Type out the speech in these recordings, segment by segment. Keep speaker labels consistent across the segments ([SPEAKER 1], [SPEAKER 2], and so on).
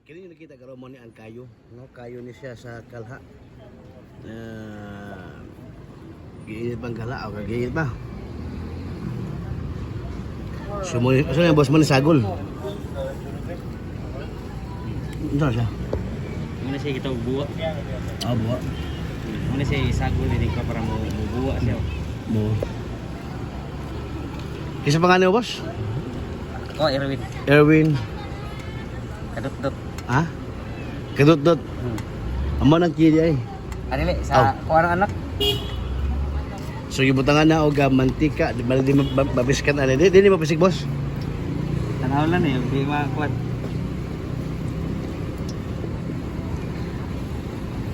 [SPEAKER 1] Kini yung nakita karon mo ni ang kayo, no? Kayo ni siya sa kalha. Giinit bang kalha o kagiinit ba? Sumuli, so yung boss mo ni sagol. Ano siya?
[SPEAKER 2] Muna siya kita buwa.
[SPEAKER 1] Ah, buwa.
[SPEAKER 2] Muna siya isagol din ko para mo buwa siya.
[SPEAKER 1] Mo. Isa pa nga niyo, boss?
[SPEAKER 2] Oh, Erwin.
[SPEAKER 1] Erwin.
[SPEAKER 2] Kadot-dot.
[SPEAKER 1] Ha? Kadot-dot. Amo nang kili ay.
[SPEAKER 2] Adili sa kuha ng anak.
[SPEAKER 1] So gibutangan na og mantika, di ba di mapiskan ani. Di di mapisik, boss.
[SPEAKER 2] Tanaw lang eh, di makuha.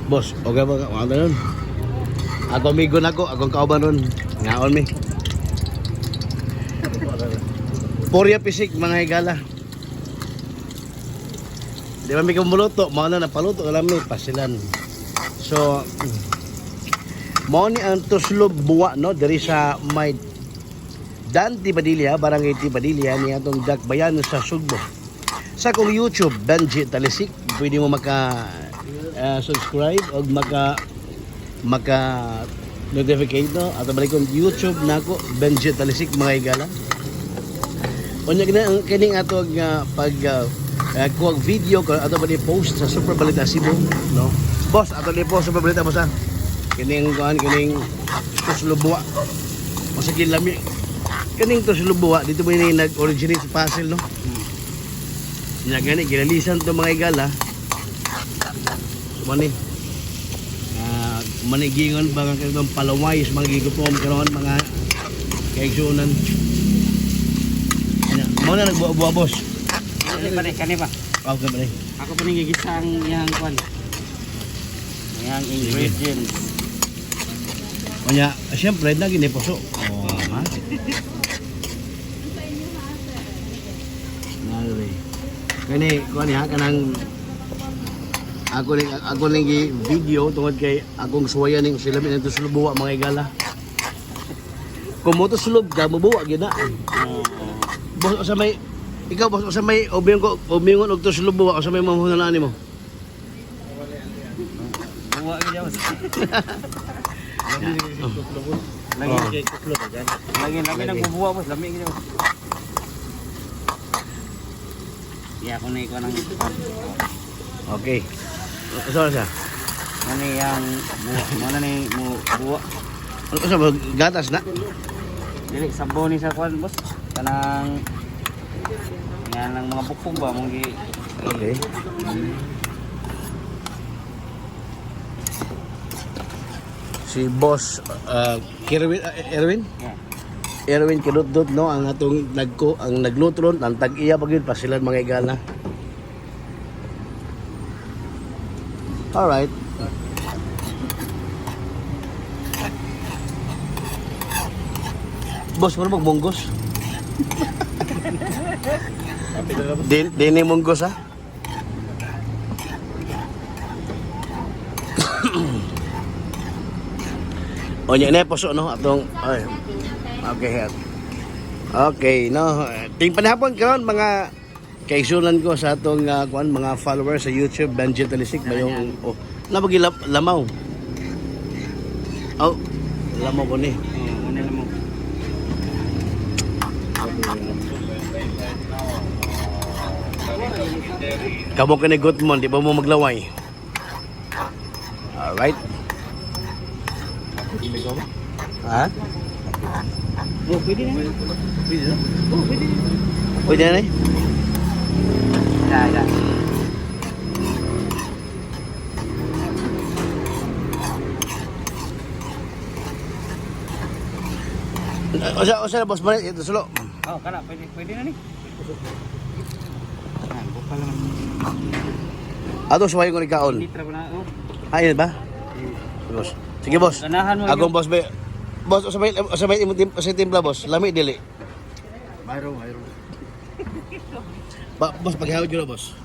[SPEAKER 1] Boss, okay ba ka? Mga nun. Ako amigo na ko, akong kauban ron. Ngaon mi. Porya pisik mga higala. Di ba mi kumuluto, mao na napaluto na lang mi pasilan. So, mao ni ang tuslob buwa no diri sa may Dante Padilla, Barangay T. Padilla ni atong Dakbayan sa Sugbo. Sa akong YouTube, Benji Talisik, pwede mo maka subscribe o maka maka notificate no ato balik kong YouTube nako Benji Talisik mga higala. Unya kini ang kining ato nga pag kuwag video ko ato ba post sa Super Balita Cebu no. Boss, ato ni post Super Balita boss ha. Kining kuan kining tuslob buwa. Masa lami. Kining tuslob buwa dito mo ini nag-originate sa Pasil no. Nya gani ginalisan to mga higala. Mani. Ah, manigingon ba ang kanang palaway sa mga gigutom karon mga kaigsuonan. Nya, mo na nagbuwa-buwa boss.
[SPEAKER 2] Kani pa ni, kani pa.
[SPEAKER 1] Okay ba ni?
[SPEAKER 2] Ako pa ning gigisa ang iyang kuan. Iyang ingredients.
[SPEAKER 1] Unya, siyempre naging ni puso. Oh, ha? Nalay. Kani kuan ha kanang ako ning gi video tungod kay akong suwayan ning sila mi nito sulubuwa mga igala. Kung mo to sulob ka mubuwa gyud na.
[SPEAKER 2] Oh.
[SPEAKER 1] Boss usa may ikaw boss usa may obiyong ko obiyong og tuslob buwa usa may mamuhunan nimo.
[SPEAKER 2] Buwa gyud boss. Lagi
[SPEAKER 1] Oh.
[SPEAKER 2] lagi lagi
[SPEAKER 1] Lagi.
[SPEAKER 2] nagbubuwa boss, lami gyud boss. Iya ako na ikaw ng kuan.
[SPEAKER 1] Okay. Usa na siya.
[SPEAKER 2] Ano yang buwa, mo na ni mo buwa.
[SPEAKER 1] Usa ba gatas na?
[SPEAKER 2] Dili sabaw ni sa kuan boss. Kanang yan ang mga bukog ba mong gi
[SPEAKER 1] Okay. Si Boss Kerwin, Erwin?
[SPEAKER 2] Yeah.
[SPEAKER 1] Erwin Kinutdot no ang atong nagko ang nagluto ron ang tag-iya pa gyud pasilan mga igala. All right. Boss, mo magbonggos? Din dini munggos ha? Onya na puso no atong ay. Okay. Okay, no. Ting panahapon karon mga kaigsunan ko sa atong kuan mga followers sa YouTube Benji Talisik mayong oh, nabagi lamaw. Oh, lamaw ko ni.
[SPEAKER 2] Oh, ano lang mo.
[SPEAKER 1] Kamo kini Goodman, di ba mo maglaway? Alright. Ha?
[SPEAKER 2] Oh, pwede na.
[SPEAKER 1] Pwede na?
[SPEAKER 2] Oh, pwede na.
[SPEAKER 1] Pwede na eh?
[SPEAKER 2] Ya, ya.
[SPEAKER 1] Usa, usa na boss, balik ito sulo.
[SPEAKER 2] Oh, kana pwede pwede na ni. Ah, buka lang.
[SPEAKER 1] Ato suwayon ko ni kaon.
[SPEAKER 2] Litra pa na. Oh.
[SPEAKER 1] Ayun ba? Boss. Sige boss.
[SPEAKER 2] Ganahan mo.
[SPEAKER 1] Akong boss ba. Boss, usa may imong usa timpla boss. Lami dili.
[SPEAKER 3] Mayroon, mayroon.
[SPEAKER 1] Ba, boss paghawid yun na, boss.